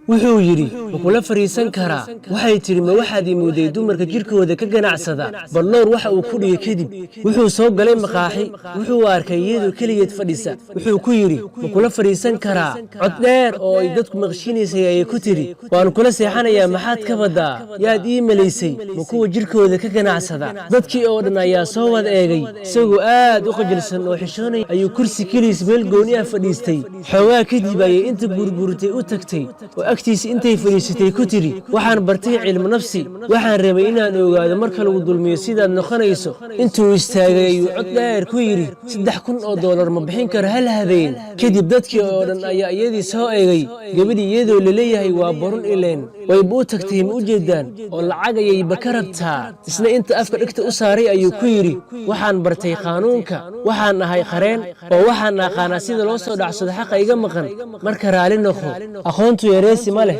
Wuxuu yidhi, "Ma kula fadhiisan karaa?" Waxay tidhi, "Ma waxaad imooday dumarka jirkooda ka ganacsada?" Balnoor waxa uu ku dhigay kadib, wuxuu soo galay maqaaxi. Wuxuu arkay iyadoo keligeed fadhisa. Wuxuu ku yidhi, "Ma kula fadhiisan karaa?" Cod dheer oo ay dadku maqshinaysay ayay ku tidhi, "Waan kula seexanayaa, maxaad ka baddaa? Yaad ii malaysay? Ma kuwa jirkooda ka ganacsada?" Dadkii oo dhan ayaa soo wada eegay. Isagoo aad u qajalsan oo xishoonaya ayuu kursi keliis meel gooni ah fadhiistay. Xoogaa kadib ayay inta gurgurtay u tagtay oo agtiisa intay fadhiisatay ku tidhi, "Waxaan bartay cilmu nafsi. Waxaan rabay inaan ogaado marka lagu dulmiyo sidaad noqonayso." Intuu istaagay ayuu cod dheer ku yidhi, "$3000 ma bixin karo hal habeen." Kadib dadkii oo dhan ayaa iyadii soo eegay. Gabadhii iyadoo laleeyahay waa barun ileen wayba u tagtay, ma u jeedaan, oo lacag ayayba ka rabtaa. Isna inta afka dhegta u saaray ayuu ku yidhi, "Waxaan bartay qaanuunka, waxaan ahay qareen, oo waxaan aqaanaa sida loo soo dhacsado xaqa iga maqan. Marka raali noqo, aqoontu yareesi ma leh."